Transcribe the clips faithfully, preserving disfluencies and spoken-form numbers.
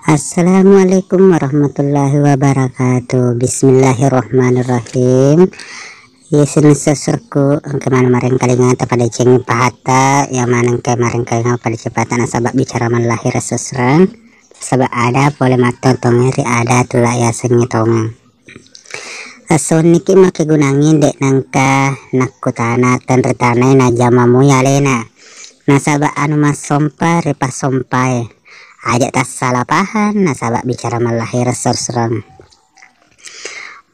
Assalamualaikum warahmatullahi wabarakatuh. Bismillahirrahmanirrahim. Iye senna sesserku, engka maneng marengkalinga tapadecengi pahatta, iya maneng engka marengkalinga padeceng pahatta nasaba bicara mallahir sessereng, nasaba ada pole mattontongeng ri ada tulla yasengnge tongeng. Essonniki makkegunangngi de nengka nakkutana tenri tanai najama mui alena. Nasaba anu massompa ri passompae. Aja tassala pahang nasaba bicara mallahir sessereng.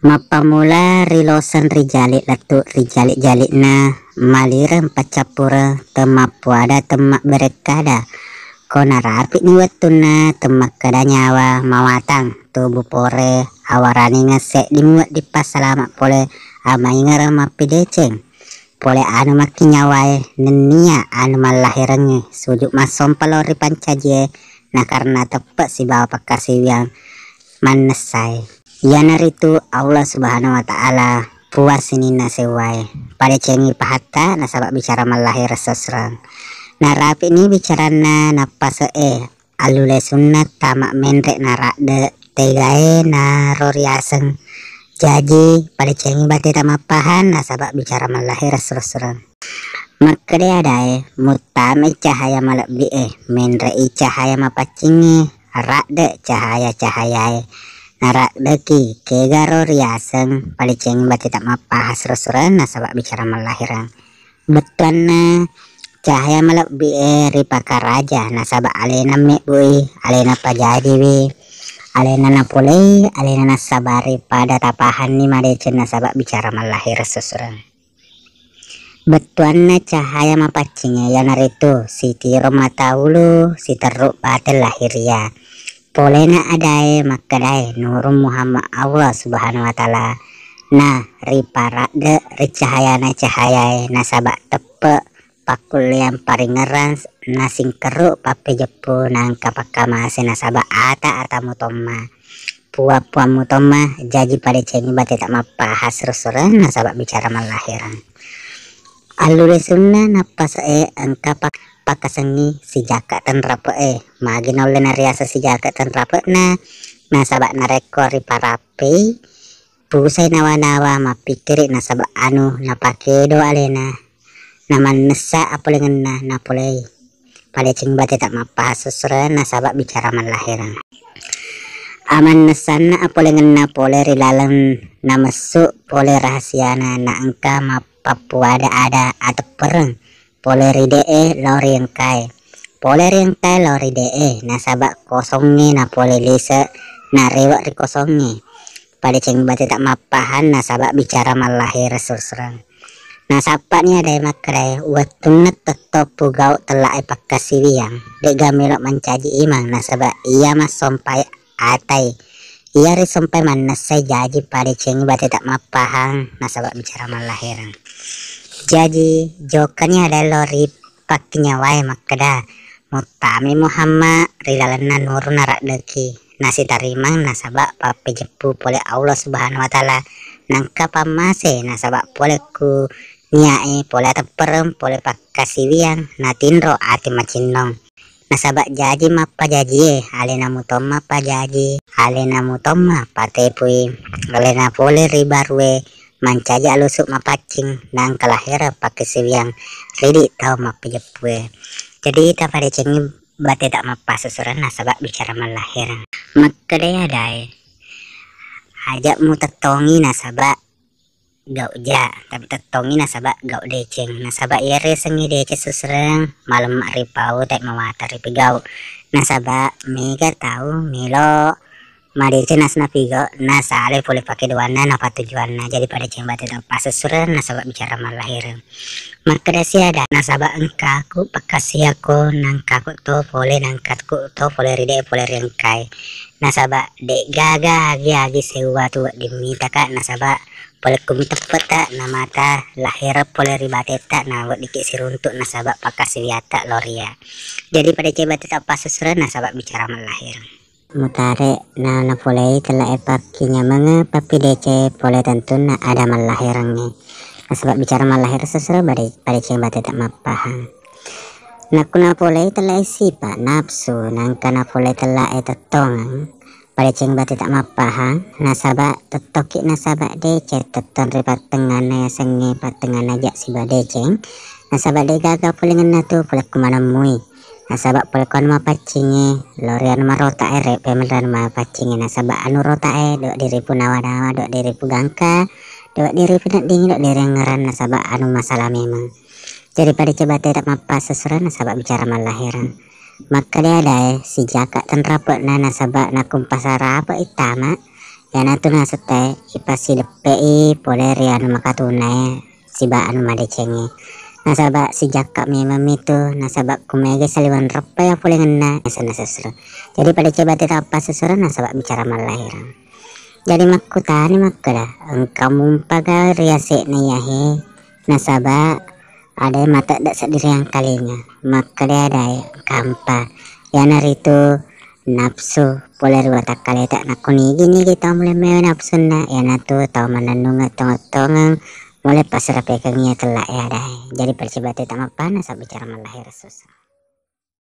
Mappammula ri loseng ri jali lettu ri jali-jalikna malireng paccappureng temmappuada temmabberekkada. Ko narapi'ni wettunna temmakkeda nyawa mawatang, tubu pore, awaraningeng seddimi wedding passalama pole amaingereng mappideceng. Pole anu makkinyawae nennia anu mallahirengnge suju massompa lao ri pancajie, nakarena teppe sibawa pakkasiwiang mannessae. Iyanaritu Allah Subhanahu wa Ta'ala, Puang sininna sewwae. Padecengi pahatta nasaba bicara mallahir sessereng. Narapi'ni bicaranna nappase'e, allule sunna tama menre naradde tegae naro riaseng. Jaji padecengi bateta mappahang nasaba bicara mallahir sessereng. Makkeda adae, muttamai cahaya malebbi'e, menre'i cahaya mapaccingnge, radde cahaya-cahayae. Naraddeki, kegaro riaseng padecengi bateta mappahang sessereng nasaba bicara mallahireng. Bettuanna cahaya malebbi'e ripakaraja nasaba alena mebbui, alena pajajiwi, alena napolei, alena nassabari pada tapahanni madeceng nasaba bicara mallahir sessereng. Bettuanna cahaya mapaccingnge iyanaritu sitiro mata ulu, siterru bate lahiria. Polena adae makkedae nurung Muhammad Allah Subhanahu wa Ta'ala. Na riparadde ri cahayana cahayae nasaba teppe pakkulleang paringerang nasingkerru pappejeppu nangka pakkamase nasaba ata-ata mutomma. Puang-puang mutomma jaji padecengi bateta mappahang sessereng nasaba bicara mallahireng. Allule sunna nappase'e engka pak-, pakkasengi sijaka tenrape'e. Magi naulle nariaseng sijaka tenrape'na? Nasaba narekko riparappei, pusai nawa-nawa mappikkiri nasaba anu napakedo alena. Namannessa apolengenna napolei. Padecengi bateta mappahang sessereng nasaba bicara mallahireng. Amannessanna apolengenna pole ri laleng namessu pole rahasiana na engka mappappuada-ada ateppereng pole ri de'e lao ri engkae. Pole ri engkae lao ri de'e nasaba kosongnge napole lise narewe ri kosongnge. Padecengi bateta mappahang nasaba bicara mallahireng sessereng. Nasappani adae makkedae, wettunna tettong pugau tellae pakkasiwiang, de'ga melo mancaji imang nasaba iya massompai atai. Iya risompai mannessai jaji padecengi bateta mappahang nasaba bicara mallahireng. Jaji jokkani adae lao ri pakkinyawae makkeda, muttamai Muhammad ri lalenna nuru naraddeki. Nasitarimang nasaba pappejeppu pole Allah Subhanahu wa Ta'ala, nangka pammase nasaba pole ku niae pole ateppereng pole pakkasiwiang natinro ati macinnong. Nasaba jaji mappajajie, alena mutomma pajaji, alena mutomma patepui, alena pole ri barue mancaji alusu mapaccing, nangka lahera pakkasiwiang ridi tau mappejeppue. Jadi tapadecengi bateta mappasessereng nasaba bicara mallahireng. Makkedai adae, aja mutettongi nasaba gau ja, tapi tettongi nasaba gau deceng. Nasaba iyaro yasengnge deceng sessereng malemma ripau, tai mawatang ripigau. Nasaba mega tau melo madeceng nas napigau, nasalai pole pakkedoanna napattujuanna. Jadi padeceng bateta mappasessereng nasaba bicara mallahireng. Makkedasi ada, nasaba engkaku pakkasiako, nangkaku to pole, nangkaku to pole ri de pole ri engkae. Nasaba de'gaga agi-agi seuwa tu wedding mitaka, nasaba pole ku miteppeta namata lahera pole ri bateta na weddikki siruntuk nasaba pakkasiwiatta lao ri iya. Jadi padeceng bateta mappasessereng nasaba bicara mallahireng. Mutare na napolei tellae pakkinyamengeng pappideceng pole tentunna ada mallahirengnge. Nasaba bicara mallahireng sessereng bade-, padeceng bateta mappahang. Nakku napolei tellae sipa napsu, nangka napolei tellae tettongeng, padeceng bate tak mappahang, nasaba tettokki nasaba deceng tettong ri pattenganna yasengnge pattenganna ja siba deceng, nasaba de gaga polengenna tu pole ku manemmui. Nasaba pole ku anu mapaccingnge, lo ri anu marota e, re pemeran mapaccingnge, nasaba anu rota e, dok diripu nawa-nawa, dok diripu gangka, dok diripu neddingi, dok diriangngerang, nasaba anu masalah memang. Jadi pada coba tetap mappassusureng nasaba bicara mallahireng. Makkeda adae sijaka tenrape'na nasaba nakumpasara apa ittama, iyanatu nasetta e ipasileppe'i pole ri anu makatuna e siba anu madecengnge. Nasaba sijakka memeng mitu, nasaba kumege saliweng reppa ya polengenna, yasenna sesro. Jadi pada coba tetap passusureng nasaba bicara mallahireng. Jadi makkutani makkeda, engka mumpaga ri yase'na iyahe? Nasaba adae matedde seddiriang kalinga. Makkeda adae, engka mpa. Iyanaritu napsu pole ri watakkaleta, nakkunigi-nigi tau mulle mewe napsunna, iyanatu tau mannennungeng tongeng-tongeng mulle passirapekeng iya tella e adae. Jadi pada coba tetap mappahang nasaba bicara mallahireng susa.